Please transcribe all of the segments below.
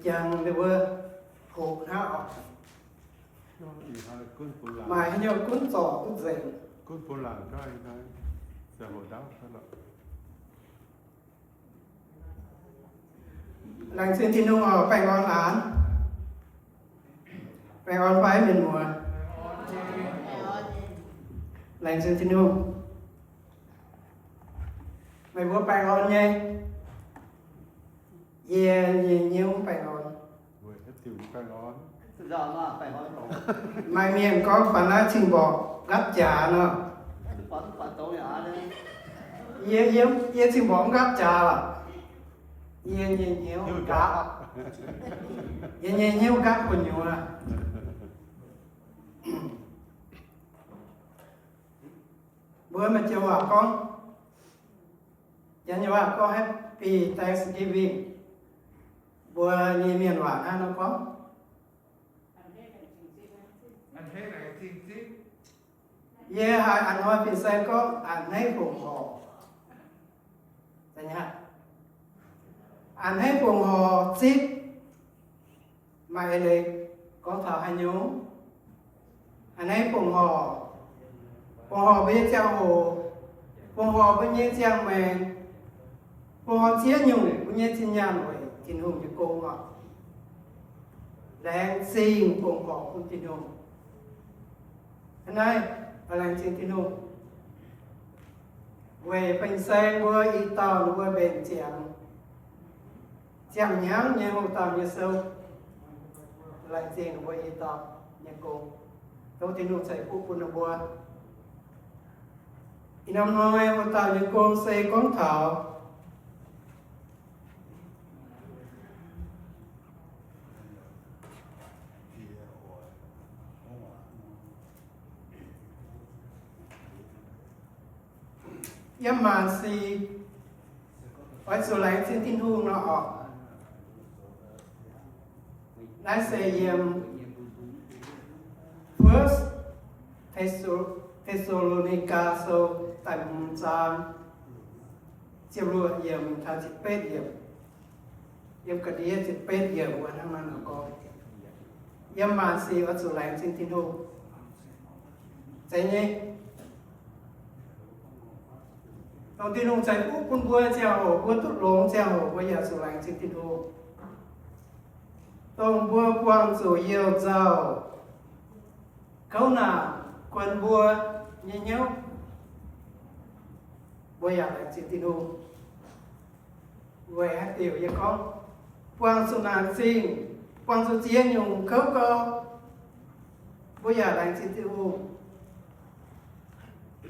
Jangx ninh mbuo hoqc hnangv oc. Maaih haaix nyungc gunv zorc gunv nzengc. Laengz zingh Tin-Hungh oc, baengh orn aah. Baengh orn fai mienh muoz. Laengz zingh Tin-Hungh. Meih mbuo baengh orn nyei? Yie nyei hnyouv baengh orn. Maaih mienh gorngv faaux naaiv cing-mborqc nqaapv jaax nor. Yie, yie, yie cing-mborqc nqaapv jaax lorqc. Yie nyei hnyouv nqaapv. Yie nyei hnyouv nqaapv gu'nyuoz. Mbuo maaih joux waac gorngv, janx nyei waac gorngv Happy Thanksgiving. Mbuo nyei mienh waac hnangv nor gorngv. Yie haiz a'hnoi fin-saeng gorngv a'hneiv fongc horc. A'hneiv fongc horc zipv. Maaih eix leiz gorngv taux haaix nyungc? A'hneiv fongc horc, fongc horc mbuo nyei ziangh hoc, fongc horc mbuo nyei ziangh maengc, fongc horc ziex nyungc mbuo nyei zinh nyaanh weic Tin-Hungh nyei gong oc. Laengz zingh fongc horc bun Tin-Hungh. Hnangv naaiv, laengz zingh Tin-Hungh weic fin-saeng mbuo i dauh ninh mbuo mbenc ziangx, ziangh hnyangx nyei hoc dauh nyei sou. Laengz zingh ninh mbuo i dauh nyei gong. Tov Tin-Hungh ceix fuqv bun ninh mbuo. Ih norm hnoi hoc dauh nyei gong se gorngv taux yiem maanc sic oix zuqc laengz zingh Tin-Hungh nor oc. Naaiv se yiem First Thessalonica sou da'hmz zaang ziepc luoqc yiemc taux ziepc betv yiemc. Yiem ga'ndiev ziepc betv yiemc wuov hnangv naaiv nor gorngv, yiem maanc sic oix zuqc laengz zingh Tin-Hungh. Zeiz nyei. Dongh Tin-Hungh ceix fuqv bun mbuo ziangh hoc, mbuo duqv longx ziangh hoc, mbuo yaac zuqc laengz zingh Tin-Hungh. Dongh mbuo buangh zuqc youh nzauh, kouv naanc guon mbuo nyei hnyouv, mbuo yaac laengz zingh Tin-Hungh. Weic haaix diuc yie gorngv, buangh zuqc naanc zingh, buangh zuqc ziex nyungc kouv gau, mbuo yaac laengz zingh Tin-Hungh.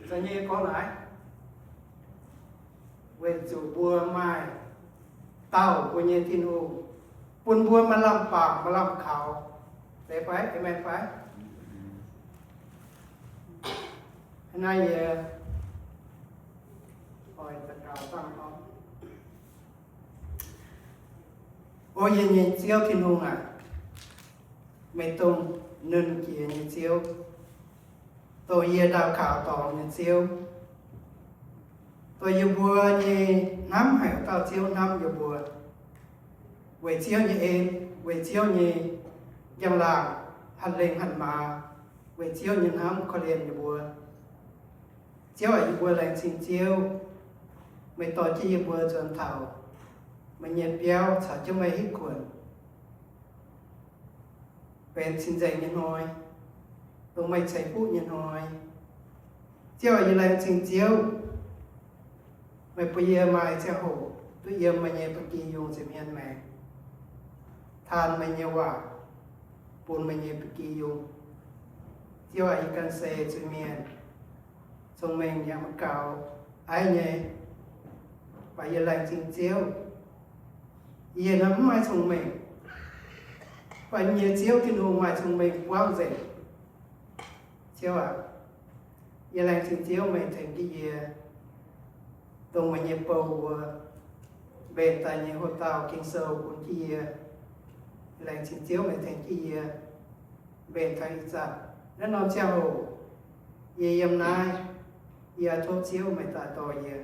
Za'gengh gorngv naaiv, weic zuqc mbuo maaih dauh mbuo nyei Tin-Hungh bun mbuo maaih lamh baac maaih lamh kaux. Zeiz fai? Aamen fai? Hnangv naaiv yie oix daux gaux dangh gorngv. O yie nyei Ziouv Tin-Hungh aac, meih dongh nernh jiex nyei Ziouv, dongh yie daux gaux dorngx nyei Ziouv, dongh yie mbuo nyei hnamv haic dauh Ziouv hnamv yie mbuo, weic Ziouv nyei en, weic Ziouv nyei njang-laangc hatc lengh hatc maaz, weic Ziouv nyei hnamv korv-lienh yie mbuo. Ziouv aac, yie mbuo laengz zingh Ziouv, meih dorh jienv yie mbuo nzuonx taux meih nyei biauv caux jienv meih hitv kuonx, benx cing-nzengc nyei hnoi, dongh meih ceix fuqv nyei hnoi. Ziouv aac, yie laengz zingh Ziouv, meih bun yie maaih ziangh hoc duqv yiem meih nyei ba'gi yungh nza'hmien maengx, taan meih nyei waac, bun meih nyei ba'gi yungh. Ziouv aac, yie ganh se zuiz-mienh, cong-mengh yaac maiv gaux, aiv nyei. Mv baac yie laengz zingh Ziouv, yie nor mv maaih cong-mengh, mv baac yie nyei Ziouv Tin-Hungh maaih cong-mengh buangv nzengc. Ziouv aac, yie laengz zingh Ziouv meih tengx jienv yie, dongh meih nyei bou mbuo mbenc daaih nyei hoc dauh Ging-Sou bun jienv yie. Yie laengz zingh Ziouv meih tengx jienv yie mbenc taux ih zanc naaiv norm ziangh hoc. Yie yiem naaiv, yie tov Ziouv meih daaih dorh yie.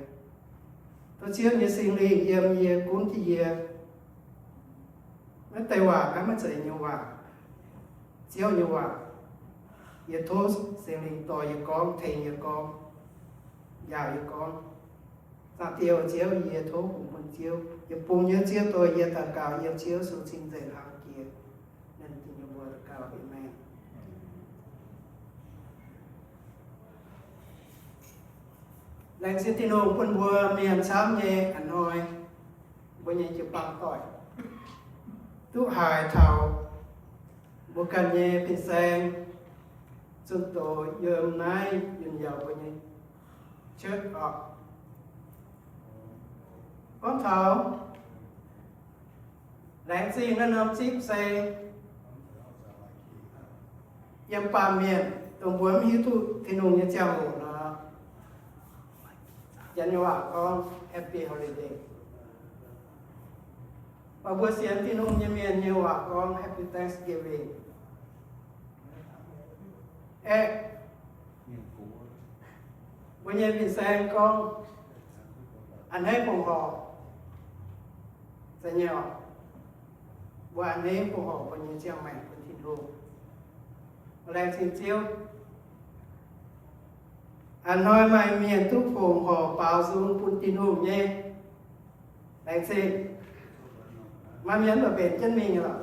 Tov Ziouv nyei Singx Lingh yiem yie, gunv jienv yie. Naaiv deix waac naaiv maiv zeiz nyei waac, Ziouv nyei waac. Yie tov Singx Lingh dorh yie gorngv, tengx yie gorngv, njaaux yie gorngv. Zaangc Diex Ziouv, yie tov fungx bun Ziouv. Yie bungx nyei Ziouv dorh yie daux gaux yiem Ziouv Yesu cing-nzengc hnangv jiex. Ninh nyei mbuox daux gaux, Aamen. Laengz zingh Tin-Hungh bun mbuo mienh camv nyei a'hnoi, mbuo nyei jiu-baang doic duqv haiz taux mbuo ganh nyei fin-saeng zunh doz yiem naaiv yunh yaac mbuo nyei church oc. Gorngv taux laengz zingh naaiv norm zipv se yiem baamh mienh dongh mbuo mv hiuv duqv Tin-Hungh nyei ziangh hoc nor, Janx nyei waac gorngv Happy Holiday. Mv baac mbuo sienx Tin-Hungh nyei mienh nyei waac gorngv Happy Thanksgiving. Aeqv, mbuo nyei fin-saeng gorngv a'hneiv fongc horc. Zeiz nyei oc. Mbuo a'hneiv fongc horc mbuo nyei ziangh maengc bun Tin-Hungh. Laengz zingh Ziouv. A'hnoi maaih mienh duqv fongc horc baaux nzung bun Tin-Hungh nyei. Laengz zingh. Maaih mienh mv baac mbenc jienv mingh lorqc.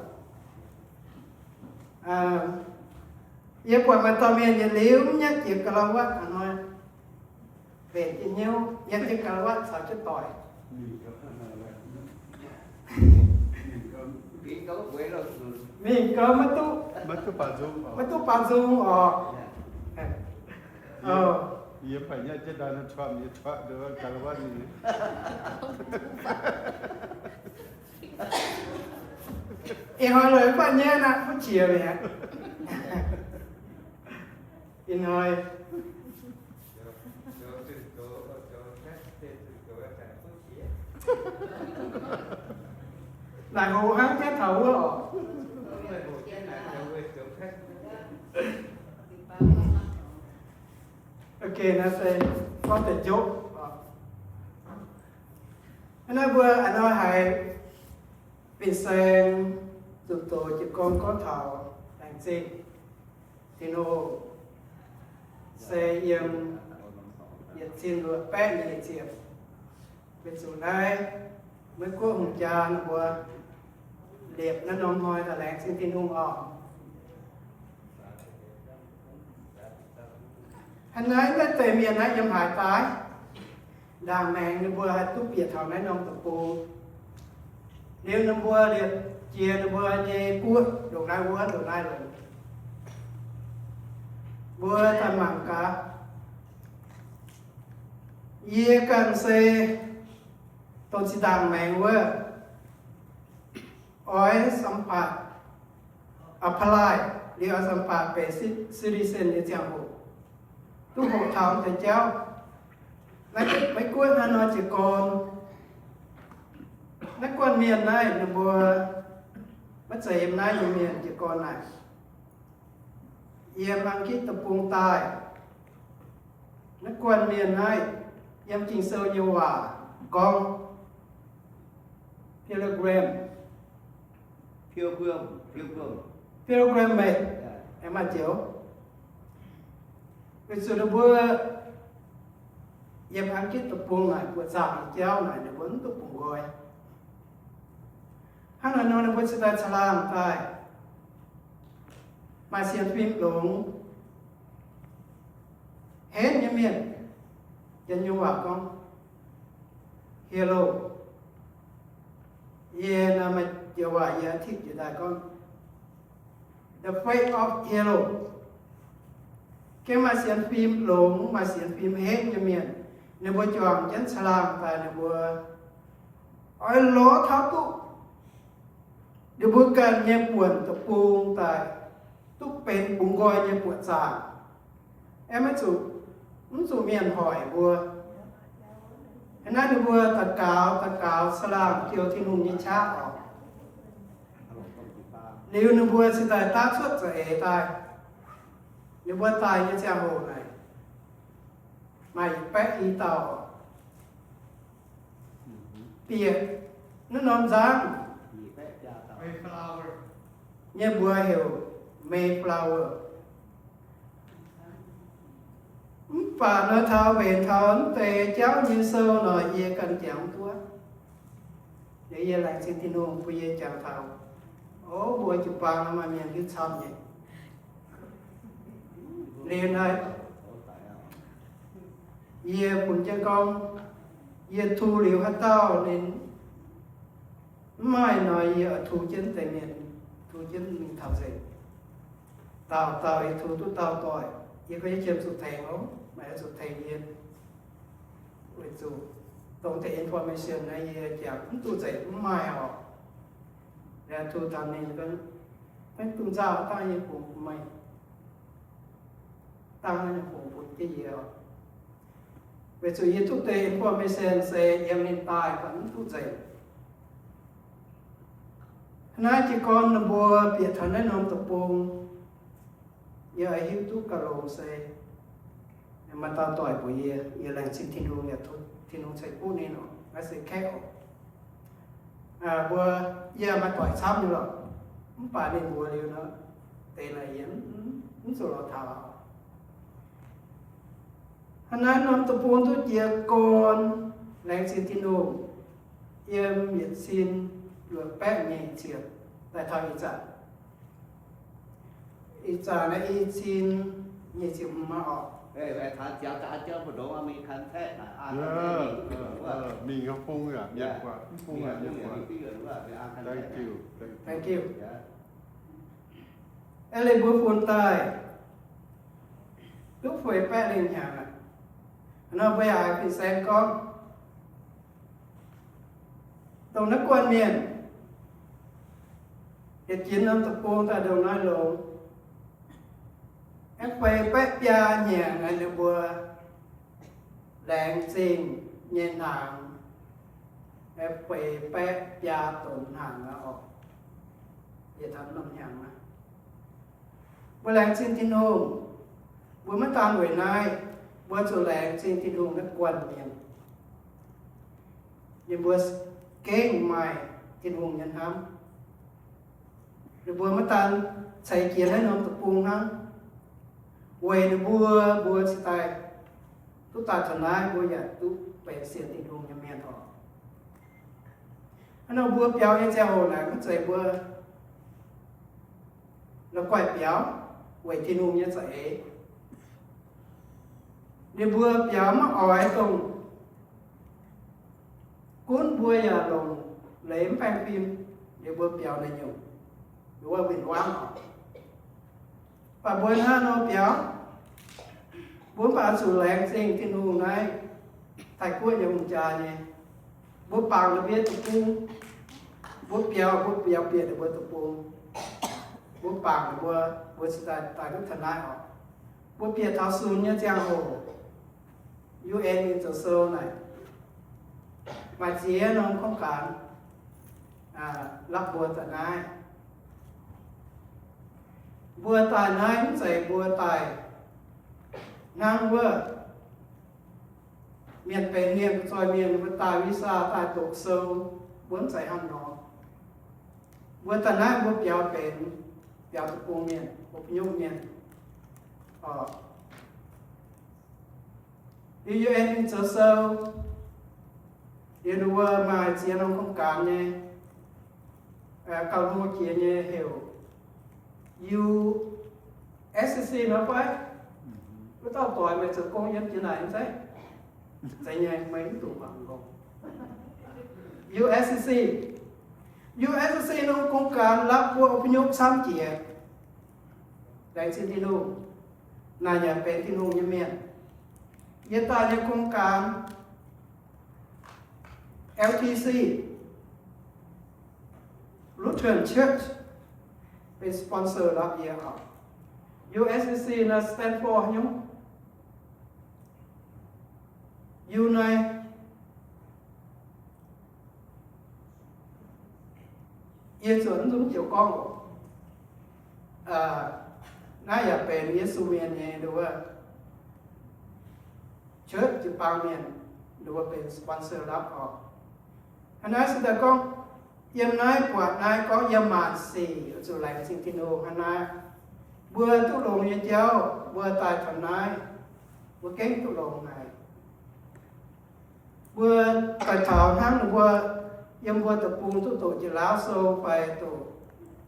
Yie buatc maaih dauh mienh yietc liuz mv nyanv jiex ga'lauh wuatv a'hnoi. Mbenc jienv hnyouv, nyanv jienv ga'lauh wuatv caux jienv doic. Mingh gou maiv duqv, maiv duqv baaux nzung oc. Yie mv baac nyanv jienv Donald Trump nyei ga'lauh wuatv mingh. Ih hnoi lorqc, mv baac nyanv aqv, mv qiex mi'aqv. Ih hnoi naaic hoc hnangv jienv taux wuov oc. Ok, naaiv se gorngv deix jokes oc. Hnangv naaiv mbuo a'hnoi haiz fin-saeng zunh doz jiez gorn gorngv taux laengz zingh Tin-Hungh se yiem yietc cin luoqc baeqv nyic ziepc, weic zuqc naaiv Meiv Guoqv hungh jaa ninh mbuo liepc naaiv norm hnoi daaih laengz zingh Tin-Hungh oc. Hnangv naaiv, naaiv deix mienh naaiv yiem haaix daaih? Ndaangc maengx ninh mbuo haih duqv bieqc taux naaiv norm deic-bung. Liuz ninh mbuo liepc jiex ninh mbuo nyei guoqv ndongc naaiv wuov ndongc naaiv longx. Mbuo daaih mangc gaax. Yie ganh se dongh zinh ndaangc maengx wuov oix สัมภาษณ์ apply liuz oix สัมภาษณ์ benx ci- citizen nyei ziangh hoc, duqv hoqc taux deix jauv. Naaiv Meiv Guoqv naaiv nor jiez gorn, naaiv guanh mienh naaiv ninh mbuo maiv zeiz yiem naaiv nyei mienh jiez gorn naaic. Yiem Aang Kitv Deic-Bung daaih, naaiv guanh mienh naaiv yiem Ging-Sou nyei waac gorngv pilgrim, pilgrim, pilgrim, pilgrimage, aengx maaih joux. Weic zuqc ninh mbuo yiem Aang Kitv Deic-Bung naaic buoqc zaangc nyei jauv naaic ninh mbuo mv duqv bungx nqoi. Hnangv naaic nor ninh mbuo cingx daaih caangh laangh daaih maaih sienx fim longx, henv nyei mienh, Janx nyei waac gorngv hero. Yie naaiv maaih joux waac yie tipv njiec daaih gorngv The Fate of Hero. Gengh maaih sienx fim longx, maaih sienx fim henv nyei mienh, ninh mbuo juangc jienv caangh laangh daaih ninh mbuo oix lorz taux duqv ninh mbuo ganh nyei buonc deic-bung daaih duqv benx bungx nqoi nyei buoqc zaangc. Aeqv, maiv zuqc, mv zuqc mienh hoic mbuo. Hnangv naaiv ninh mbuo daux gaux, daux gaux caangh laangh jouh Tin-Hungh nyei qaqv oc. Liuz ninh mbuo cingx daaih daav cuotv za'eix daaih. Ninh mbuo daaih nyei ziangh hoc naaic maaih baeqv i dauh oc. Bieqc naaiv norm nzangv, nyei mbuox heuc Mayflower. Mv baac nor taux mbenc taux mv deix jauv nyei sou nor yie ganh jangx mv duqv. Yie laengz zingh Tin-Hungh bun yie jangx taux, o, mbuo jiu-baang maaih mienh hiuv camv nyei. Liuz naaiv, yie bun jienv gorngv, yie tu liuz haaix dauh ninh mv maaih nor, yie oix tu jienv deix mienh, tu jienv mingh taux nzengc. Dauh dauh yie tu duqv dauh doic, yie gorngv yie qiemx zuqc tengx oc, maaih oix zuqc tengx yie. Weic zuqc dongh deix information naaiv yie jangx mv duqv nzengc, mv maaih oc. Liuz tu taux ninh gorngv, maiv dungx nzauh, dangh yie bungx meih, dangh ninh bungx bun jienv yie oc. Weic zuqc yie duqv deix information se yiem ninh daaih fai mv duqv nzengc. Naaiv jiez gorn ninh mbuo bieqc taux naaiv norm deic-bung, yie oix hiuv duqv gauh longx se maaih dauh doic mbuox yie, yie laengz zingh Tin-Hungh yaac tov Tin-Hungh ceix fuqv ninh oc. Naaiv se kaeqv oc. Mbuo, yie maaih doic camv nyei lorqc, mv baac ninh mbuox liuz nor, deix naaic yie mv zuqc lorz taux. Hnangv naaiv norm deic-bung duqv jiez gorn, laengz zingh Tin-Hungh, yiem yietc cin luoqc baeqv nyic ziepc daaih taux ih zanc. Ih zanc naaiv i cin nyic ziepc hmz oc. Mingh fung aqv, mienh guatc, fung aqv, mienh guatc. Thank you, thank you. Aengx liuz mbuo funx daaih duqv feix baeqv lingh hnyangx aqv. Nor mbuo yaac haiz fin-saeng gorngv, dongh naaiv guanh mienh yietc jiex norm deic-bung daaih ndongc naaiv longx, aengx feix baeqv biaa hnyangx aqv, ninh mbuo laengz zingh nyei hnaangx, aengx feix baeqv biaa donx hnaangx aqv oc. Yietc hnangv norm hnyangx aqv. Mbuo laengz zingh Tin-Hungh, mbuo maiv daan weic naaiv, mbuo zuqc laengz zingh Tin-Hungh naaiv guanh mienh. Ninh mbuo gengh maaih Tin-Hungh nyei hnamv. Ninh mbuo maiv daan ceix jiez naaiv norm deic-bung hnangv. Weic ninh mbuo, mbuo cingx daaih duqv daaih taux naaiv, mbuo yaac duqv benx sienx Tin-Hungh nyei mienh oc. Hnangv nor mbuo biaux nyei ziangh hoc naaic maiv zeiz mbuo la'guaih biaux weic Tin-Hungh nyei za'eix. Ninh mbuo biaux maiv oix dongh gunv mbuo yaac longc leiz mv baengh fim, ninh mbuo biaux naaiv nyungc, ninh wuov win-wangv oc. Mv baac mbuo hnangv nor biaux, mbuo mv baac zuqc laengz zingh Tin-Hungh naaiv Taiv-Guoqv nyei hungh jaa nyei. Mbuo bangc ninh mbuo nyei deic-bung, mbuo biaux, mbuo biaux bieqc ninh mbuo deic-bung, mbuo bangc ninh mbuo, mbuo cingx daaih daaih duqv taux naaiv oc. Mbuo bieqc taux sunx nyei ziangh hoc, U N mingh zoux sou naaic, maaih ziex norm โครงการ lapv mbuo daaih naaiv. Mbuo daaih naaiv mv zeiz mbuo daaih hnangv wuov mienh benx mienh, zoih mienh, mbuo daaih visa, daaih doqc sou, mbuo mv zeiz hnangv nor. Mbuo daaih naaiv mbuo biaux benx, biaux deic-bung mienh, O P N Y U K mienh oc. Liuz U N mingh zoux sou, liuz ninh mbuo maaih ziex norm โครงการ nyei, gauh hlo jiex nyei heuc U S C C nor fai? Wuov dauh doic meih zoux gong yiem jiex naaic zeiv? Zeiz nyei, meih mv dungx mangc gong. U S C C, U S C C norm โครงการ lapv mbuo O P N Y U K camv jiex. Laengz zingh Tin-Hungh, naaic yaac benx Tin-Hungh nyei mienh. Yie daaih nyei โครงการ L T C, Lutheran Church, benx sponsor lapv yie oc. U S C C naaiv stand for haaix nyungc? U naaiv, yie zuqc mv nzunc ziouc gorngv oc. Naaiv yaac benx Yesu Mienh nyei nduov, church jiu-baang mienh nduov benx sponsor lapv oc. Hnangv naaiv se daaih gorngv, Yiem naaiv buatc naaiv gorngv yiem maanc sic zuqc laengz zingh Tin-Hungh hnangv naaiv. Mbuo duqv longx nyei jauv, mbuo daaih taux naaiv, mbuo gengh duqv longx haic. Mbuo daaih taux hnangv ninh mbuo yiem mbuo deic-bung duqv doqc Janx-Laauv sou fai doqc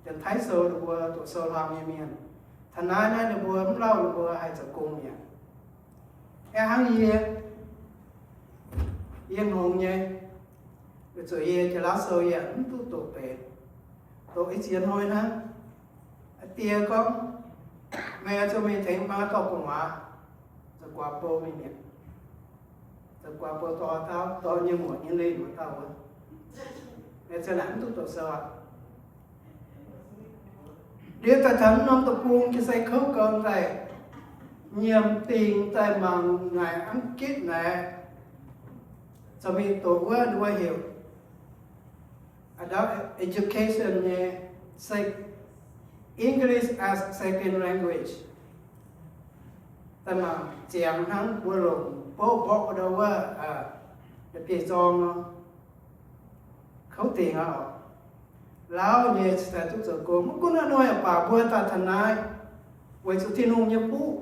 Janx-Taiv sou, ninh mbuo doqc sou hlang nyei mienh. Taux naaiv naaiv ninh mbuo mv lauh ninh mbuo haih zoux gong mi'aqv. Aengx hnangv yie, yie hngongx nyei, weic zuqc yie Janx-Laauv sou yie mv duqv doqc deix, doqc i ziex hnoi hnangv. Die gorngv, meih zuqc mingh tengx maa dorh gu'nguaaz, zoux guaax bou mingh mi'aqv. Zoux guaax bou dorh dauh, dorh nyei muoc nyei lingh wuov dauh wuov. Meih ziouc naaic mv duqv doqc sou aqv. Liuz daaih taux norm deic-bung jiex se kouv gong daaih, nyiemc dingc daaih mangc naaic Anggitv naaic, corc mingh doqc wuov, wuov heuc adult education nyei, se English as second language. Daaih mangc ziangx hnangv mbuo longc bouv mborqv ndau wuov, biei zorng nor, kouv dingc aqv. Lauv nyei cingx daaih duqv zoux gong. Mv gunv naaiv hnoi aqv, baac mbuo daaih taux naaiv weic zuqc Tin-Hungh nyei fuqv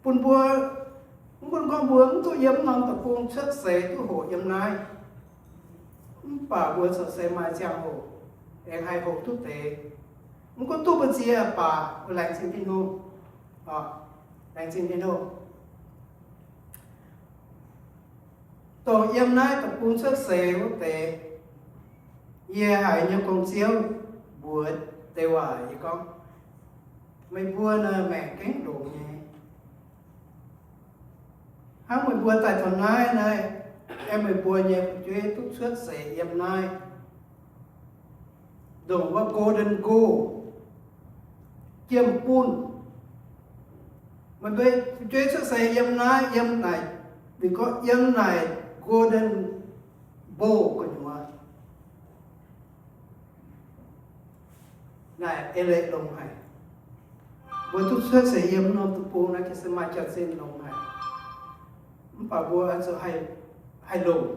bun mbuo. Mv gunv gorngv mbuo mv duqv yiem norm deic-bung cuotv seix duqv hoqc yiem naaiv, mv baac mbuo corc se maaih ziangh hoc aengx haih hoqc duqv deix. Mv gunv duqv mbu'ziex baac mbuo laengz zingh Tin-Hungh. Laengz zingh Tin-Hungh. Dongh yiem naaiv deic-bung cuotv seix wuov deix, yie haiz nyei gong-ziouv mbuox deix waac, yie gorngv, meih mbuo naaiv maengc gengh longx nyei. Hnangv meih mbuo daaih taux naaiv naaiv, aengx meih mbuo nyei fu'jueiv duqv cuotv seix yiem naaiv, ndongc wuov Golden Goal, jiem-bunh. Meih mbuo fu'jueiv cuotv seix yiem naaiv, yiem naaic, ninh gorngv yiem naaic Golden Bowl gu'nyuoz. Naaic eix leiz longx haic. Mbuo duqv cuotv seix yiem norm deic-bung naaiv gengh se maaih jaax-zinh longx haic. Mv baac mbuo zuqc haih longc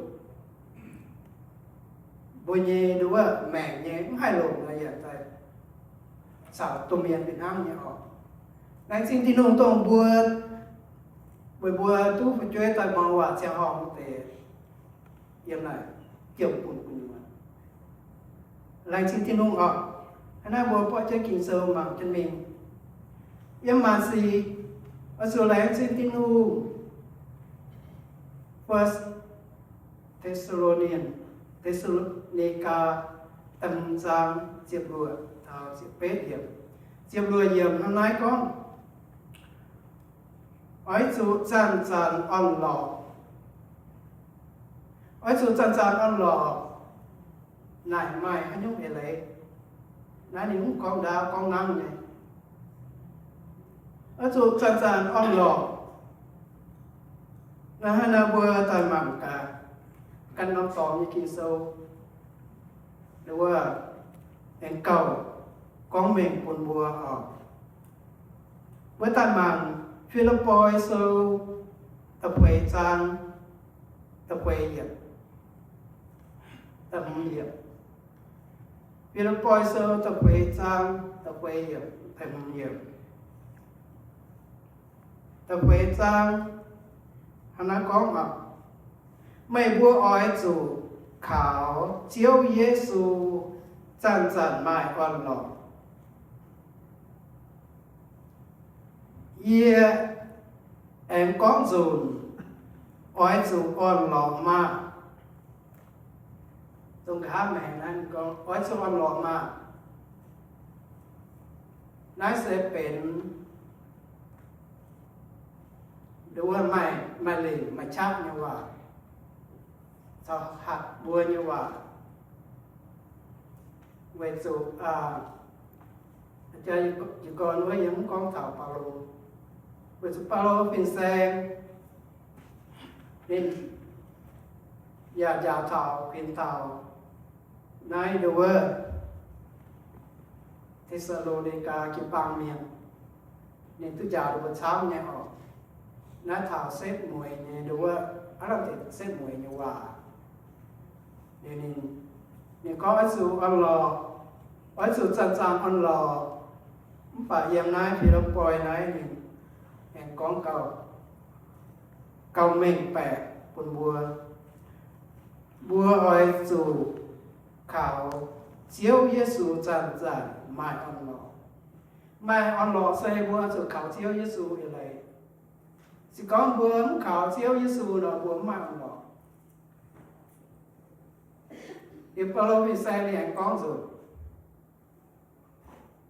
mbuo nyei nduov maengc nyei, mv haih longc nor yaac daaih caux domh mienh fih hnangv nyei oc. Laengz zingh Tin-Hungh dongh mbuo, weic mbuo duqv fu'jueiv daaih muangx waac ziangh horngh wuov deix yiem naaic jiem-bunh gu'nyuoz. Laengz zingh Tin-Hungh oc. Hnangv naaiv mbuo buatc jienv Ging-Sou mangc jienv mingh. Yiem maanc sic oix zuqc laengz zingh Tin-Hungh. First Thessalonians, Te^saa^lo^ni^gaa, da'hmz zaang ziepc luoqc taux ziepc betv yiemc. Ziepc luoqc yiemc hnangv naaiv gorngv, oix zuqc zanc-zanc orn-lorqc. Oix zuqc zanc-zanc orn-lorqc. Naaic maaih haaix nyungc eix leiz? Naaiv ninh mv gorngv ndaauv gorngv nangv nyei. Oix zuqc zanc-zanc orn-lorqc. Naaiv hnangv naaiv mbuo daaih mangc gaax, gan norm dorngx nyei Ging-Sou, wuov, aengx gauh gorngv mengh bun mbuo oc. Mbuo daaih mangc Fi^lipv^poi Sou da'feix zaang da'feix yiemc, da'hmz yiemc. Fi^lipv^poi Sou da'feix zaang da'feix yiemc, da'hmz yiemc. Da'feix zaang hnangv naaiv gorngv oc, meih mbuo oix zuqc kaux Ziouv Yesu zanc-zanc maaih orn-lorqc. Yie aengx gorngv nzunc, oix zuqc orn-lorqc maah! Dongh nqa'haav maengx naaiv gorngv, oix zuqc orn-lorqc maah! Naaiv se benx nduov maaih, maaih lengc maaih qaqv nyei waac, caux hatc mbuo nyei waac, weic zuqc, aa, jiez gorn wuov yie mv gorngv taux Baulo, weic zuqc Baulo fin-saeng ninh yaac njaaux taux kuinx taux naaiv nduov Te^saa^lo^ni^gaa jiu-baang mienh, ninh duqv njaaux ninh mbuo camv nyei oc. Naaiv taux setv mueiz nyei nduov, aav lamh deix setv mueiz nyei waac. Liuz ninh Ninh gorngv oix zuqc orn-lorqc, oix zuqc zanc-zanc orn-lorqc. Mv baac yiem naaiv Fi^lipv^poi naaiv ninh aengx gorngv gauh, gauh mengh baeqc bun mbuo. Mbuo oix zuqc kaux Ziouv Yesu zanc-zanc maaih orn-lorqc. Maaih orn-lorqc se mbuo oix zuqc kaux Ziouv Yesu eix leiz. Se gorngv mbuo mv kaux Ziouv Yesu nor, mbuo mv maaih orn-lorqc. Liuz Baulo fin-saeng ninh aengx gorngv nzunc,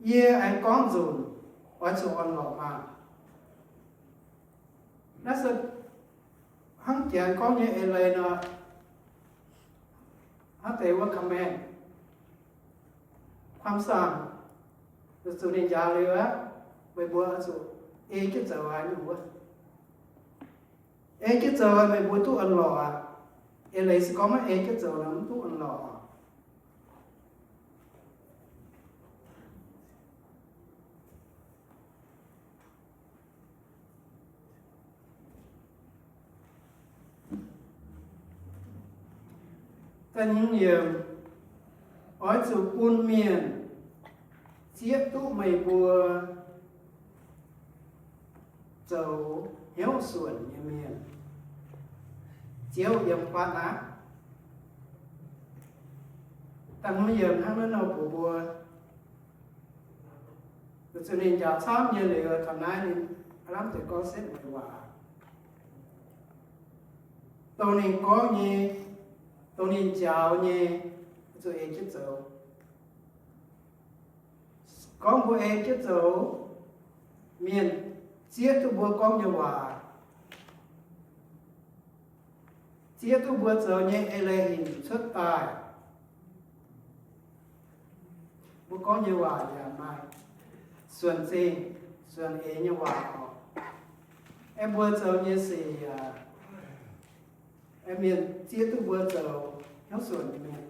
yie aengx gorngv nzunc, oix zuqc orn-lorqc maah! Naaiv se hnangv Janx gorngv nyei eix leiz nor, hnangv deix wuov command, คำสั่ง, zuqc ninh njaaux liuz aqv, meih mbuo oix zuqc ei jienv zoux haaix nyungc wuov. Ei jienv zoux meih mbuo duqv orn-lorqc aqv. Eix leiz se gorngv maiv ei jienv zoux nor mv duqv orn-lorqc. Da'nyeic yiemc, oix zuqc bun mienh zieqv duqv meih mbuo zoux hnyouv suonc nyei mienh. Ziouv yiem fatv aqv. Da'hmz yiemc hnangv naaiv nor mbuox mbuo, weic zuqc ninh njaaux camv nyei liuz, taux naaiv ninh aav lamh deix gorngv setv mueiz waac. Dongh ninh gorngv nyei, dongh ninh njaaux nyei, zuqc ei jienv zoux. Gorngv mbuo ei jienv zoux, mienh zieqv duqv mbuo gorngv nyei waac, zieqv duqv mbuo zoux nyei eix leiz hinc cuotv daaih. Mbuo gorngv nyei waac yaac maaih suonc zingh, suonc eix nyei waac oc. Aeqv, mbuo zoux nyei sic yaac, aeqv, mienh zieqv duqv mbuo zoux hnyouv suonc nyei mienh.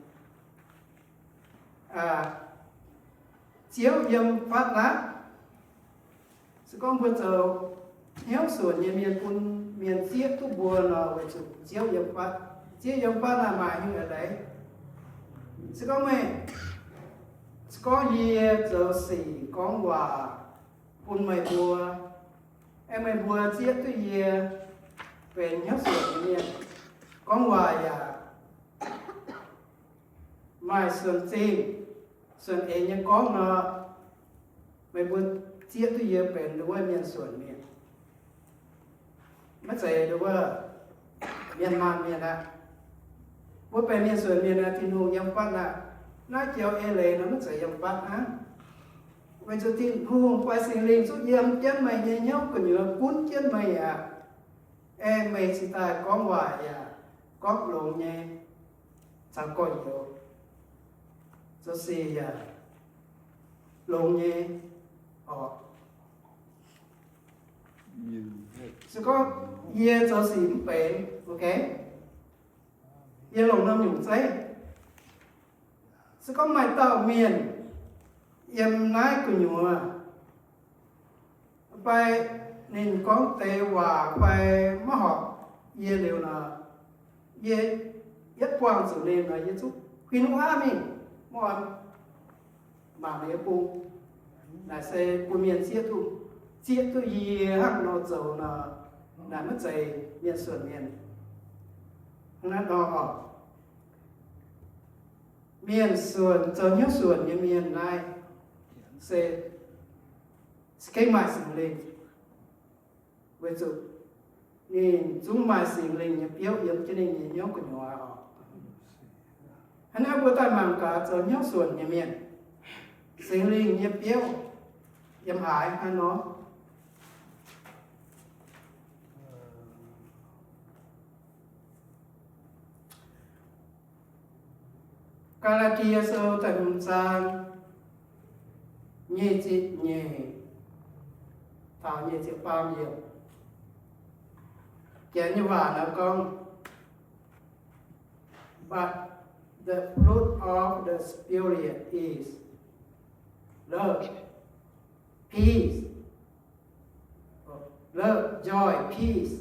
Ziouv yiem fatv aqv. Se gorngv mbuo zoux hnyouv suonc nyei mienh bun mienh zieqv duqv mbuo nor, weic zuqc Ziouv yiem fatv. Ziouv yiem fatv naaic maaih nyungc eix leiz. Se gorngv meih, se gorngv yie zoux sic gorngv waac bun meih mbuo, aeqv, meih mbuo zieqv duqv yie benx hnyouv suonc nyei mienh, gorngv waac yaac maaih suonc zingh, suonc eix nyei gorngv nor, meih mbuo zieqv duqv yie benx nduov mienh suonc mienh. Maiv zeiz nduov mienh maanh mienh aqv. Mbuo benx mienh suonc mienh aeqv, Tin-Hungh yiem fatv aqv. Naaiv joux eix leiz nor maiv zeiz yiem fatv hnangv. Weic zuqc Tin-Hungh fai Singx Lingh zungv yiem jienv meih nyei hnyouv gu'nyuoz gunv jienv meih aqv. Aeqv, meih cingx daaih gorngv waac yaac gorngv longx nyei, caux gorx-youz zoux sic yaac longx nyei oc. Se gorngv yie zoux sic mv benx, ok, yie longc norm nyungc zeiv. Se gorngv maaih dauh mienh yiem naaiv gu'nyuoz fai ninh gorngv deix waac fai maiv horpc yie liuz nor, yie yietv buangh zuqc ninh nor, yie zungv huin wuov aqv mingh, mv oix mangc ninh nyei bung. Naaic se bun mienh zieqv duqv, zieqv duqv yie hnangv nor zoux nor, naaic maiv zeiz mienh suonc mienh. Hnangv naaiv nor oc, mienh suonc, zoux hnyouv suonc nyei mienh naaiv se, se gengh maaih Singx Lingh. Weic zuqc ninh zungv maaih Singx Lingh nyei biouv yiem jienv ninh nyei hnyouv gu'nyuoz oc. Hnangv naaiv mbuo daaih mangc gaax zoux hnyouv suonc nyei mienh, Singx Lingh nyei biouv yiem haaix hnangv nor. Gaa^laa^tie Sou da'hmz zaang nyic ziepc nyeic taux nyic ziepc faam yiemc. Janx nyei waac nor gorngv, But the fruit of the Spirit is love, peace, love, joy, peace,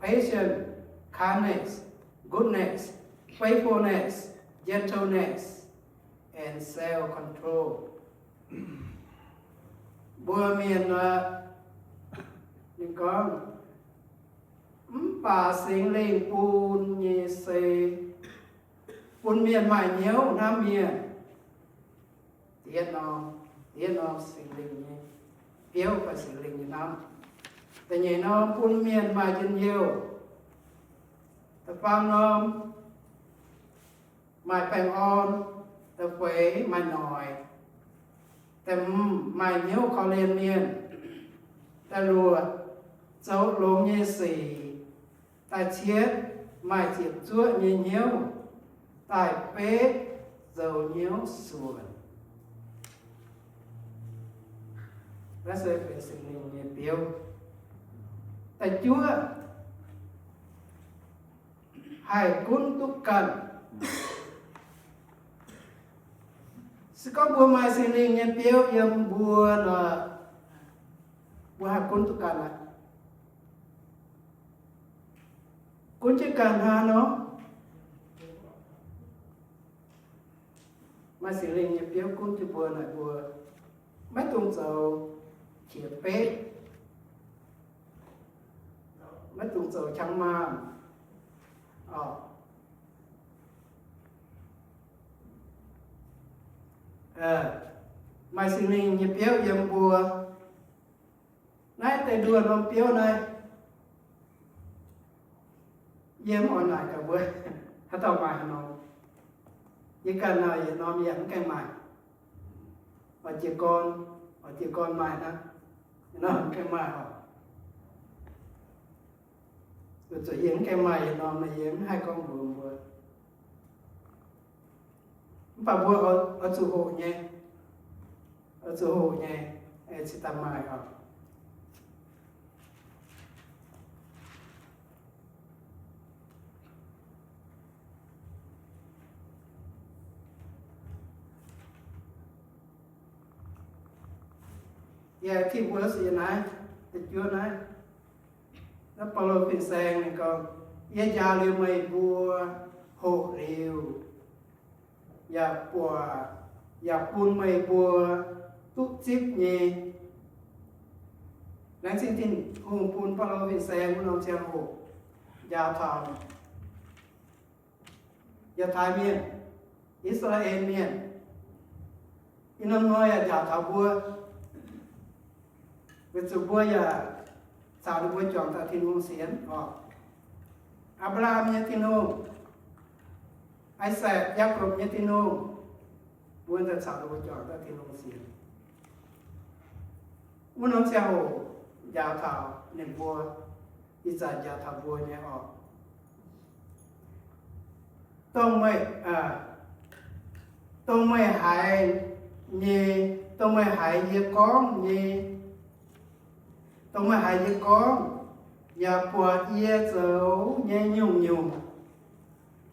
patience, kindness, goodness, faithfulness, gentleness, and self-control. Mbuo mienh aqv, ninh gorngv, mv baac Singx Lingh bun nyei se bun mienh maaih hnyouv hnamv mienh. Da'yietv norm, da'yietv norm Singx Lingh nyei biouv fai Singx Lingh nyei hnamv. Da'nyeic norm bun mienh maaih njien-youh. Da'faam norm maaih baengh orn. Da'feix maaih noic. Da'hmz maaih hnyouv korv-lienh mienh. Da'luoqc zoux longx nyei sic. Da'cietv maaih ziepc zuoqv nyei hnyouv. Da'betv zoux hnyouv suonc. Naaiv se benx Singx Lingh nyei biouv. Da'juov haih gunv duqv ganh. Se gorngv mbuo maaih Singx Lingh nyei biouv yiem mbuo nor, mbuo haih gunv duqv ganh aqv. Gunv jienv ganh hnangv nor, maaih Singx Lingh nyei biouv gunv jienv mbuo naaic, mbuo maiv dungx zoux qiex betv, maiv dungx zoux qangx maanh. Maaih Singx Lingh nyei biouv yiem mbuo. Naaiv deix nduoh norm biouv naaiv, yie mv oix naaic gaax mbuo haaix dauh maaih haaix norm. Yie ganh naaic yietc norm yie yaac mv gaengh maaih. Oix jiez gorn, oix jiez gorn maaih hnangv. Yietc norm mv gaengh maaih oc. Weic zuqc yie mv gaengh maaih yietc norm nor, yie mv haih gorngv mbuox mbuo. Mv baac mbuo oix zuqc hoqc nyei, oix zuqc hoqc nyei, cingx daaih maaih oc. Yaac tengx mbuo sienx naaiv, da'juov naaiv, naaiv Baulo fin-saeng ninh gorngv, yie njaaux liuz meih mbuo, hoqc liuz, yaac buatc, yaac bun meih mbuo duqv zipv nyei. Laengz zingh Tin-Hungh bun Baulo fin-saeng wuov norm ziangh hoc njaaux taux Yiutai Mienh, I^saa^laa^en Mienh. Ih norm hnoi yaac njaaux taux mbuo, weic zuqc mbuo yaac caux ninh mbuo juangc daaih Tin-Hungh sienx oc. Apc^laa^ham nyei Tin-Hungh, Isaakc, Yaakopv nyei Tin-Hungh, mbuo daaih caux ninh mbuo juangc daaih Tin-Hungh sienx. Wuov norm ziangh hoc njaaux taux ninh mbuo, ih zanc njaaux taux mbuo nyei oc. Dongh meih, dongh meih haiz nyei, dongh meih haiz yie gorngv nyei, dongh meih haiz yie gorngv, yaac buatc yie zoux nyei nyungc-nyungc,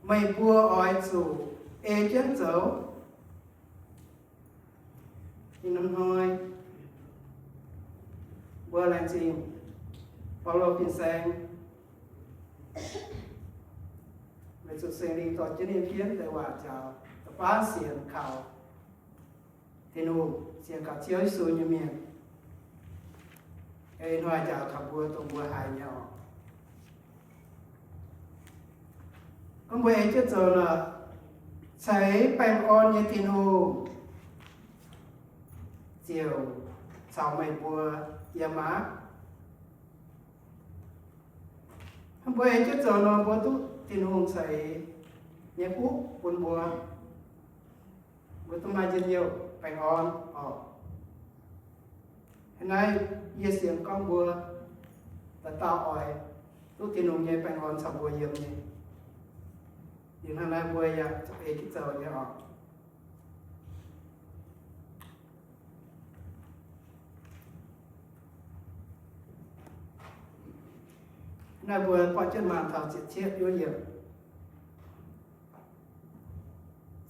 meih mbuo oix zuqc ei jienv zoux. Ih norm hnoi mbuo laengz zingh Baulo fin-saeng, weic zuqc Singx Lingh dorh jienv ninh pienv deix waac njaaux da'faanh sienx kaux Tin-Hungh, sienx kaux Ziouv Yesu nyei mienh. Ih hnoi njaaux taux mbuo dongh mbuo haiz nyei oc. Gorngv mbuo ei jienv zoux nor, ceix baengh orn nyei Tin-Hungh ziouc caux meih mbuo yiem aqv. Hnangv mbuo ei jienv zoux nor, mbuo duqv Tin-Hungh ceix nyei fuqv bun mbuo. Mbuo duqv maaih njien-youh baengh orn oc. Hnangv naaiv yie sienx gorngv mbuo dauh dauh oix duqv Tin-Hungh nyei baengh orn caux mbuo yiem nyei. Yie hnangv naaiv mbuo yaac zuqc ei jienv zoux nyei oc. Naaiv mbuo buatc jienv mangc taux ziepc cietv wuov yiemc.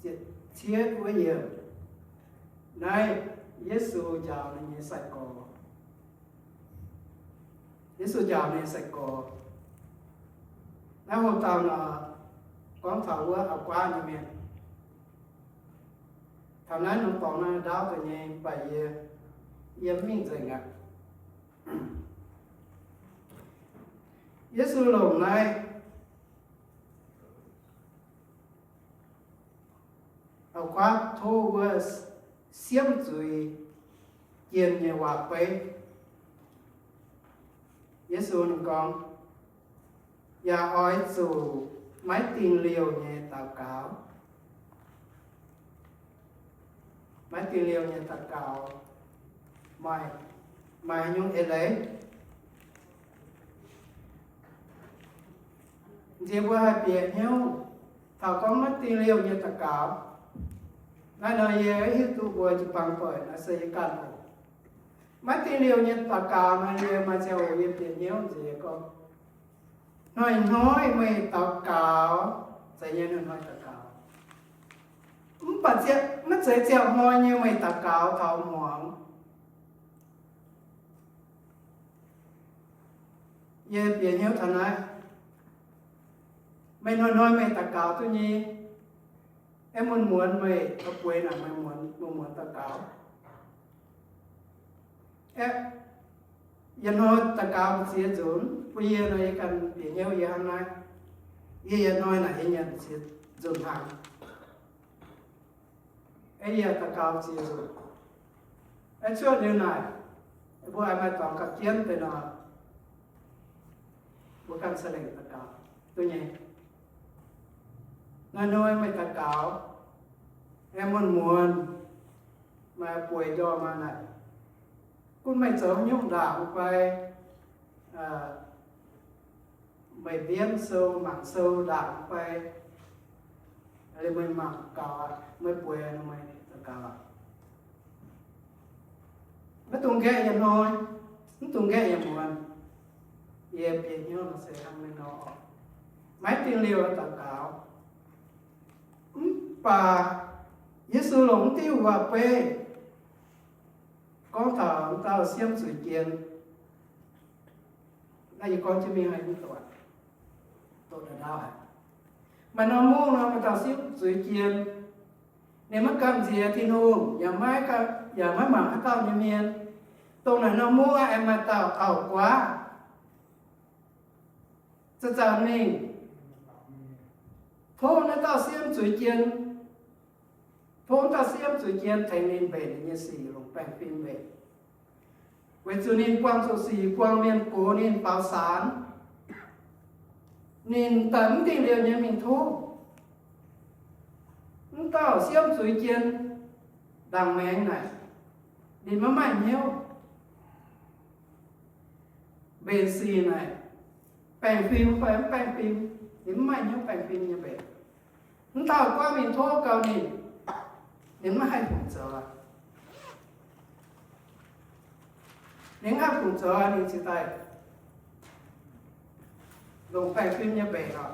Ziepc cietv wuov yiemc. Naaiv Yesu njaaux ninh nyei sai-gorx. Yesu njaaux ninh nyei sai-gorx. Naaiv hoc dauh nor, gorngv taux wuov auv-guaav nyei mienh. Taux naaiv norm dorngx naaiv ndaauv deix nyei, mv baac yie, yie mv mingh nzengc aqv. Yesu longc naaiv auv-guaav tov wuov siemv zuiz jien nyei waac-beiv. Yesu ninh gorngv, yaac oix zuqc maiv dingh liouh nyei daux gaux. Maiv dingh liouh nyei daux gaux maaih, maaih nyungc eix leiz. Nziex mbuo haih bieqc hnyouv taux gorngv maiv dingh liouh nyei daux gaux. Naaiv nor yie hiuv duqv mbuo jiu-baang doic naaiv se yie ganh oc. Maiv dingh liouh nyei daux gaux nor, yie maaih ziangh hoc yie bieqc hnyouv nziex gorngv, hnoi-hnoi meih daux gaux, zeiz nyei hnoi-hnoi daux gaux. Mv baac maiv zeiz ziangh hnoi nyei meih daux gaux taux hmuangx. Yie bieqc hnyouv taux naaiv, meih hnoi-hnoi meih daux gaux duqv nyei, aeqv, muonz-muonz meih bueix naaic meih muonz-muonz daux gaux. Aeqv, yietc hnoi daux gaux mbu'ziex nzunc, bun yie nor yie ganh bieqc hnyouv yie hnangv naaiv. Yie yietc hnoi naaic yie nyanc ziex nzunc hnaangx. Aeqv, yie daux gaux ziex nzunc. Aeqv, cuotv liuz naaic, mbuo aengx maaih dorngx gapv jienv deix nor, mbuo ganh ca'lengc daux gaux duqv nyei. Hnoi-hnoi meih daux gaux, aeqv, muonz-muonz meih bueix njormh aqv naaic, gunv meih zoux haaix nyungc ndaangc fai, meih mbienv sou mangc sou ndaangc fai, liuz meih mangc gaux aqv, meih bueix nor meih daux gaux aqv. Maiv dungx nqaeqv yietc hnoi, mv dungx nqaeqv yietc muonz. Yie bieqc hnyouv nor se hnangv naaiv nor, maiv dingh liouh daux gaux. Mv baac Yesu longc mv diuh waac-beiv gorngv taux dauh siemv zuiz jien. Naaiv yie gorngv jienv mingh haiz mv doqc, doqc ndau-ndau haic. Maaih norm mungv nor maaih dauh siemv zuiz jien. Ninh maiv gamh nziex Tin-Hungh, yaac maiv, yaac maiv mangc haaix dauh nyei mienh. Dongh naaic norm mungv aeqv, maaih dauh auv-guaav zanc-zanc mingh tov naaiv dauh siemv zuiz jien, tov dauh siemv zuiz jien tengx ninh mbenc ninh nyei sic, longc baengh fim mbenc. Weic zuqc ninh buangh zuqc sic, buangh mienh gox ninh faaux saanx, ninh daaih mv dingh liouh nyei mingh tov. Mv dauh siemv zuiz jien ndaangc maengx naaic, ninh maiv maaih hnyouv mbenc sic naaic, baengh fim fai mv baengh fim, ninh mv maaih hnyouv baengh fim nyei mbenc. Mv dauh guaav mingh tov gau ninh, ninh maiv haih fungc zoux aqv. Ninh mv haih fungc zoux, ninh ziouc daaih longc baengh fim nyei mbenc oc.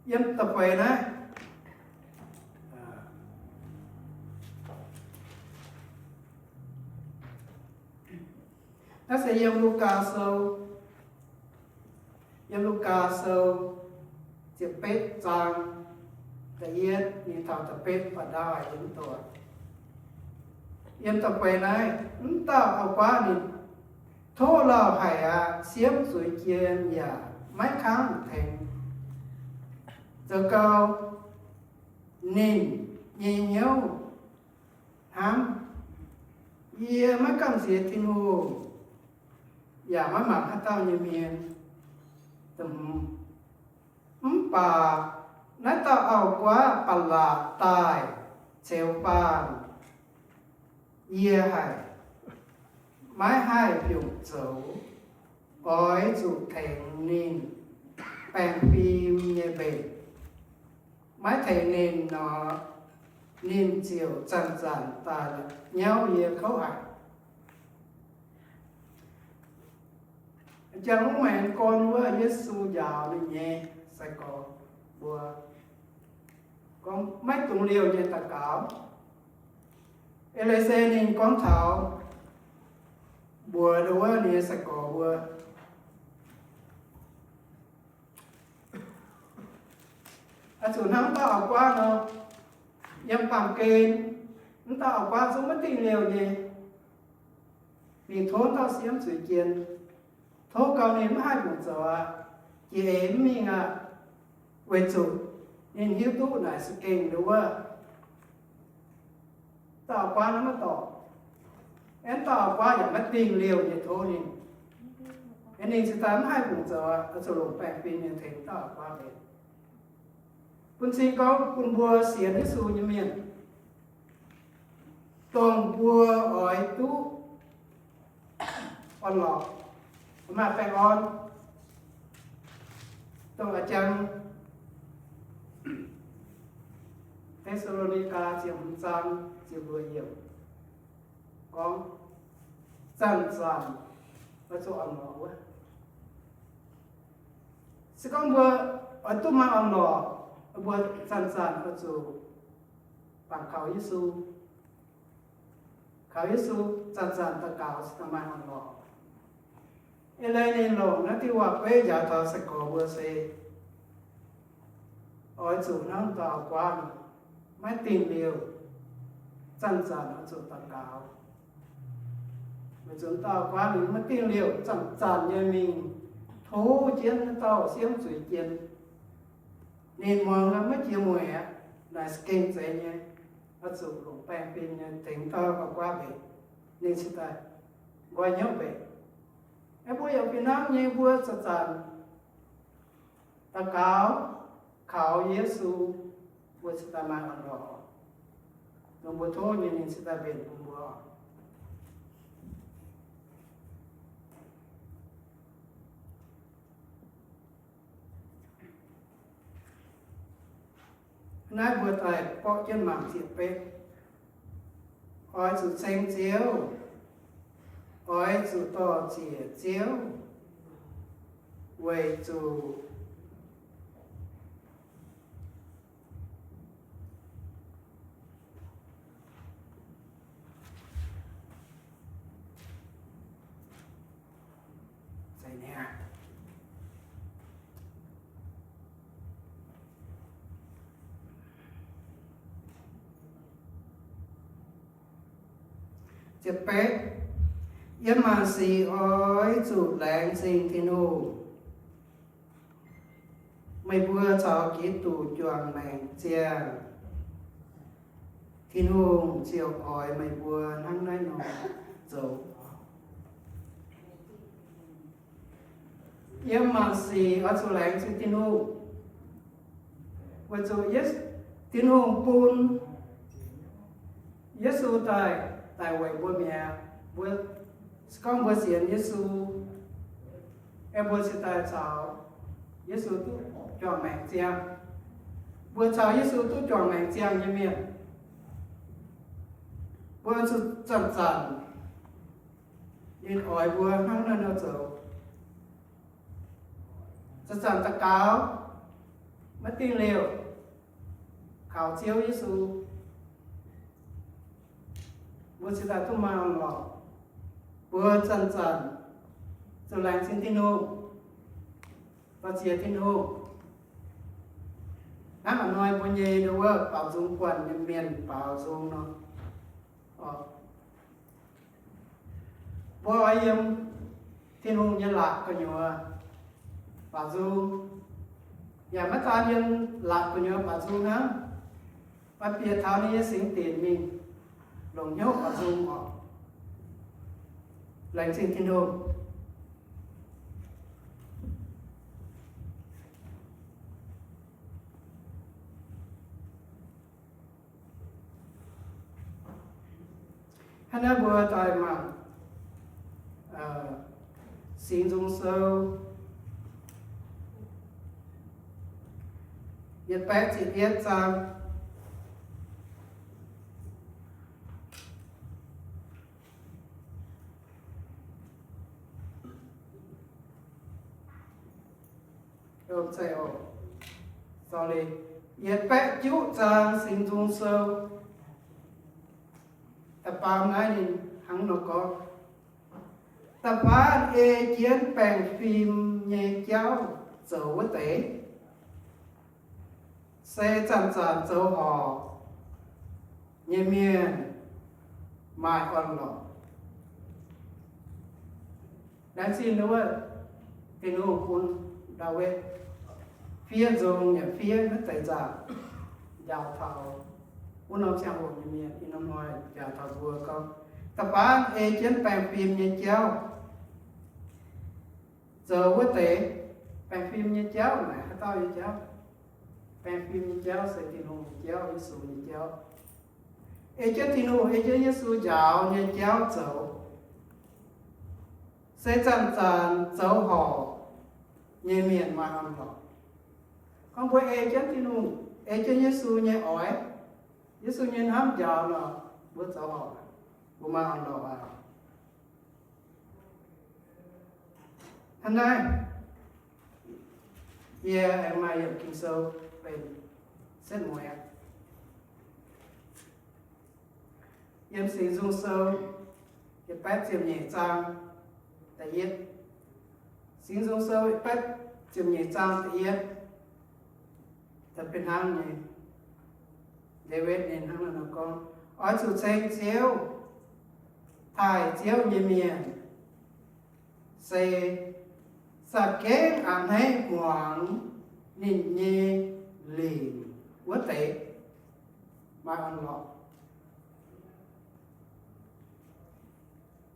Yiem da'feix naaiv, naaiv se yiem Lugaa Sou, yiem Lugaa Sou ziepc betv zaang, da'yietv ninh taux da'betv ba'ndau yiem mv doqc. Yiem da'feix naaiv, mv dauh auv-guaav ninh tov lauh haic aqv, siemv zuiz jien yaac maiv kangv tengx. Zoux gau, ninh nyei hnyouv hnamv, yie maiv gamh nziex Tin-Hungh, yaac maiv mangc haaix dauh nyei mienh. Mv baac naaiv dauh auv-guaav ba'laqc daaih ceux faanh yie haic, maiv haih fungc zoux, oix zuqc tengx ninh baengh fim nyei mbenc. Maiv tengx ninh nor, ninh ziouc zanc-zanc daaih nyauv yie kouv haic. Jangx wuov maengx gorn wuov, Yesu njaaux ninh nyei sai-gorx mbuo gorngv maiv dungx liouh nyei daux gaux. Eix leiz se ninh gorngv taux mbuox wuov ninh nyei sai-gorx mbuo, Zuqc hnangv dauh auv-guaav nor, yiem baamh gen, wuov dauh auv-guaav zungv maiv dingh liouh nyei, mingh tov dauh siemv zuiz jien, tov gauh ninh maiv haih mbuoqc zoux aqv, jiex eix mv mingh aqv, weic zuqc ninh hiuv duqv naaic za'gengh nduov wuov dauh auv-guaav naaiv maiv dorngc. Aeqv, dauh auv-guaav yaac maiv dingh liouh nyei tov ninh. Ninh cingx daaih maiv haih mbuoqc zoux aqv, oix zuqc longc baengh fim nyei tengx dauh auv-guaav mbenc. Bun cing gorngv bun mbuo sienx Yesu nyei mienh, dongh mbuo oix duqv orn-lorqc, maaih baengh orn, dongh a'jang Te^saa^lo^ni^gaa ziepc hmz zaang ziepc luoqc yiemc gorngv, zanc-zanc oix zuqc orn-lorqc wuov. Se gorngv mbuo oix duqv maaih orn-lorqc, mbuo zanc-zanc oix zuqc bangc kaux Yesu. Kaux Yesu, zanc-zanc daux gaux cingx daaih maaih orn-lorqc. Eix leiz ninh longc naaiv diuh waac-beiv njaaux taux sai-gorx mbuo se oix zuqc hnangv dauh auv-guaav nor, maiv dingh liouh, zanc-zanc oix zuqc daux gaux. Weic zuqc dauh auv-guaav ninh maiv dingh liouh, zanc-zanc nyei mingh tov jienv naaiv dauh siemv zuiz jien. Ninh muangx maiv jiex mueic aqv. Naaic za'gengh zeiz nyei, oix zuqc longc baengh fim nyei tengx dauh auv-guaav mbenc, ninh cingx daaih nqoi hnyouv mbenc. Aeqv, mbuo yaac fih hnangv nyei, mbuo zanc-zanc daux gaux kaux Yesu, mbuo cingx daaih maaih orn-lorqc. Dongh mbuo tov nyei, ninh cingx daaih mbenc bun mbuo. Naaiv mbuo daaih borqv jienv mangc ziepc betv. Oix zuqc ceng Ziouv, oix zuqc dor-ziec Ziouv, weic zuqc Ziepc betv. Yiem maanc sic oix zuqc laengz zingh Tin-Hungh. Meih mbuo caux Giduc juangc maengc ziangh, Tin-Hungh ziouc oix meih mbuo hnangv naaiv nor zoux. Yiem maanc sic oix zuqc laengz zingh Tin-Hungh, weic zuqc Ye- Tin-Hungh bun Yesu daaih, daaih weic mbuo mi'aqv. Mbuo, se gorngv mbuo sienx Yesu, aeqv, mbuo cingx daaih caux Yesu duqv juangc maengc ziangh. Mbuo caux Yesu duqv juangc maengc ziangh nyei mienh, mbuo zuqc zanc-zanc ninh oix mbuo hnangv naaiv nor zoux. Zanc-zanc daux gaux, maiv dingh liouh, kaux Ziouv Yesu, mbuo cingx daaih duqv maaih orn-lorqc. Mbuo zanc-zanc zuqc laengz zingh Tin-Hungh, dor-ziec Tin-Hungh. Hnangv a'hnoi mbuo nyei nduov wuov baaux nzung buatc nyei mienh baaux nzung nor, mbuo oix yiem Tin-Hungh nyei laatc gu'nyuoz baaux nzung, yaac maiv daan yiem laatc gu'nyuoz baaux nzung hnangv, oix bieqc taux ninh nyei singx dinc mingh longc hnyouv baaux nzung oc. Laengz zingh Tin-Hungh. Hnangv naaiv mbuo daaih mangc Singx Nzung Sou yietc baeqv ziepc yietv zaang. Sorry, yietc baeqv juqv zaang Singx Nzung Sou, da'faam naaiv ninh hnangv nor gorngv, da'faam ei jienv baengh fim nyei jauv zoux wuov deix, Se zanc-zanc zoux horc nyei mienh maaih orn-lorqc. Laengz zingh wuov Tin-Hungh bun Ndaawitv fiev nzung yaac fiev wuov deix nzaangc njaaux taux wuov norm ziangh hoc nyei mienh, ih norm hnoi njaaux taux mbuo gorngv, da'faanh ei jienv baengh fim nyei jauv zoux wuov deix. Baengh fim nyei jauv naaic haaix dauh nyei jauv? Baengh fim nyei jauv se Tin-Hungh nyei jauv, Yesu nyei jauv. Ei jienv Tin-Hungh, ei jienv Yesu njaaux nyei jauv zoux, se zanc-zanc zoux horc nyei mienh maaih orn-lorqc. Gorngv mbuo ei jienv Tin-Hungh, ei jienv Yesu nyei oix, Yesu nyei hnamv njaaux nor, mbuo zoux horc, mbuo maaih orn-lorqc aqv. Hnangv naaiv, yie aengx maaih yiemc Ging-Sou benx setv mueiz aqv. Yiem Singx Nzung Sou yietc baeqv ziepc nyeic zaang da'yietv. Singx Nzung Sou yietc baeqv ziepc nyeic zaang da'yietv, da'benx hnangv nyei. Ndaawitv ninh hnangv naaiv nor gorngv, oix zuqc ceng Ziouv. Taaih Ziouv nyei mienh se za'gengh a'hneiv muangx ninh nyei lingc wuov deix maaih orn-lorqc.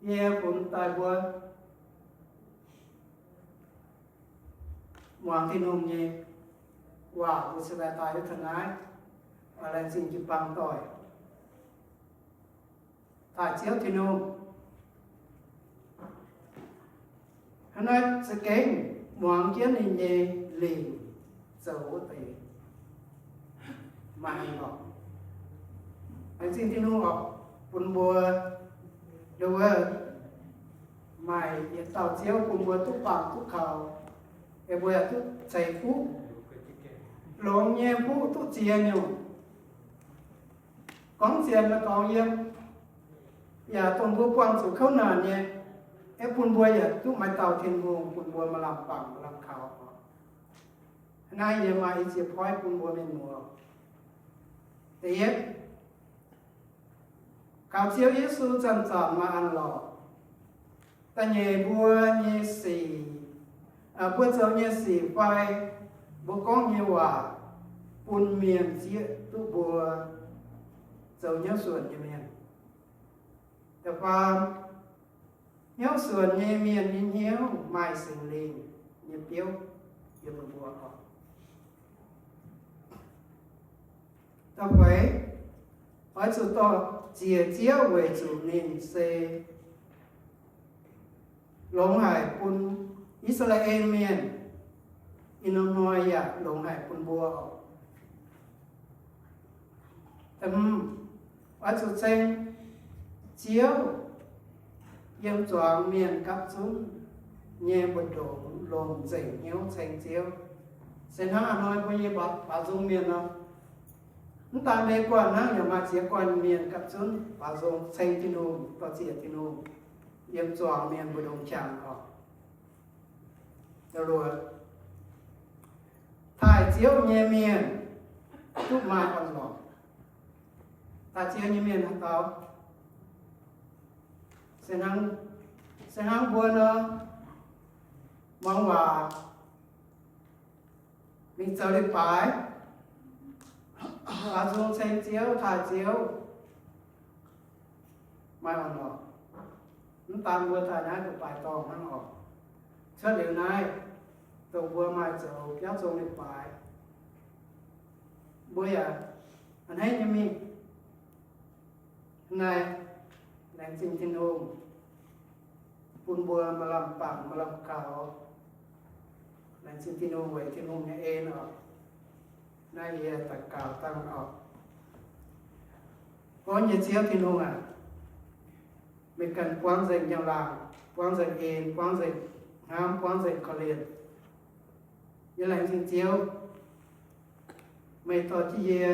Yie funx daaih mbuo muangx Tin-Hungh nyei waac mbuo cingx daaih daaih wuov taux naaiv, laengz zingh jiu-baang doic. Taaih Ziouv Tin-Hungh, hnangv naaiv za'gengh muangx jienv ninh nyei lingc zoux wuov deix maaih orn-lorqc. Laengz zingh Tin-Hungh oc, bun mbuo nduov maaih yietc dauh Ziouv bun mbuo duqv baamh duqv kaux, ei mbuo yaac duqv ceix fuqv, longx nyei fuqv duqv ziex nyungc. Gorngv ziex maaih dorngx yiem, yaac dongh mbuo buangh zuqc kouv naanc nyei, ei bun mbuo yaac duqv maaih dauh Tin-Hungh bun mbuo maaih lamh bangc maaih lamh kaux. Naaiv yie maaih i ziex point bun mbuo mienh muoz. Da'yietv, kaux Ziouv Yesu zanc-zanc maaih orn-lorqc. Da'nyeic, mbuo nyei sic, mbuo zoux nyei sic fai mbuo gorngv nyei waac bun mienh zieqv duqv mbuo zoux hnyouv suonc nyei mienh. Da'faam, hnyouv suonc nyei mienh nyei hnyouv maaih Singx Lingh nyei biouv yiem mbuo oc. Da'feix, oix zuqc dorh ziec Ziouv weic zuqc ninh se longx haic bun I^saa^laa^en Mienh, ih norm hnoi yaac longx haic bun mbuo oc. Oix zuqc ceng Ziouv yiem zuangx mienh gapv zunv nyei mbu'ndongx longc nzengc hnyouv ceng Ziouv. Se hnangv a'hnoi mbuo nyei baaux nzung mienh nor, mv daan mbe guanh hnangv, yaac maaih ziex guanh mienh gapv zunv baaux nzung ceng Tin-Hungh, dorh ziec Tin-Hungh yiem zuangx mienh mbu'ndongx qangx oc. Taaih Ziouv nyei mienh duqv maaih orn-lorqc. Taaih Ziouv nyei mienh haaix dauh? Se hnangv, se hnangv mbuo nor, muangx waac, mingh zoux leiz-baaix, baaux nzung ceng Ziouv, taaih Ziouv, maaih orn-lorqc. Mv daan mbuo daaih naaiv gu'baaix dorngh hnangv oc. Cuotv liuz naaiv, dongh mbuo maaih zoux biauv zong leiz-baaix, mbuo yaac a'hneiv nyei mingh. Naaiv, laengz zingh Tin-Hungh bun mbuo maaih lamh bangc maaih lamh kaux. Laengz zingh Tin-Hungh weic Tin-Hungh nyei en oc. Naaiv yie daux gaux dangh oc. O nyei Ziouv Tin-Hungh aac, meih ganh buangv nzengc njang-laangc, buangv nzengc en, buangv nzengc hnamv, buangv nzengc korv-lienh. Yie laengz zingh Ziouv, meih dorh jienv yie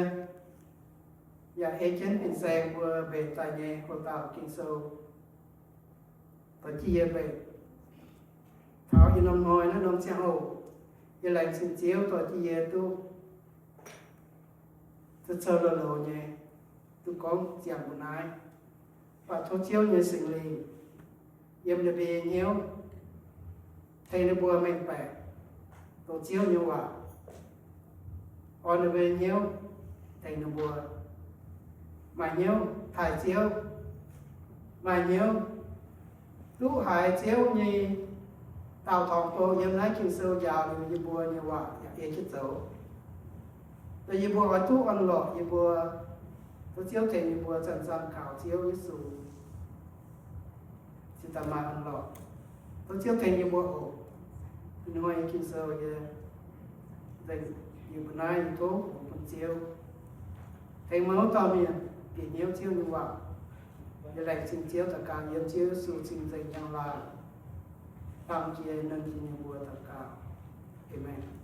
yaac ei jienv fin-saeng mbuo mbenc daaih nyei houc dauh Ging-Sou, dorh jienv yie mbenc taux ih norm hnoi naaiv norm ziangh hoc. Yie laengz zingh Ziouv dorh jienv yie duqv zoux loz-loz nyei, duqv gorngv ziangh mbuo naaiv. Mv baac tov Ziouv nyei Singx Lingh yiem ninh mbuo nyei hnyouv tengx ninh mbuo mengh baeqc dongh Ziouv nyei waac, orn ninh mbuo nyei hnyouv, tengx ninh mbuo maaih hnyouv taaih Ziouv, maaih hnyouv duqv haiz Ziouv nyei daauh torngx bou yiem naaiv Ging-Sou njaaux liuz yie mbuo nyei waac yaac ei jienv zoux. Dongh yie mbuo oix duqv orn-lorqc, yie mbuo, tov Ziouv tengx yie mbuo zanc-zanc kaux Ziouv Yesu cingx daaih maaih orn-lorqc. Tov Ziouv tengx yie mbuo oc. Ih hnoi Ging-Sou yie nzengc, yie mbuo naaiv yie tov bun Ziouv tengx meih wuov dauh mienh bieqc hnyouv Ziouv nyei waac. Yie laengz zingh Ziouv daux gaux yiem Ziouv Yesu cing-nzengc njang-laangc, baamh jiex nangh jiex nyei mbuox daux gaux. Aamen.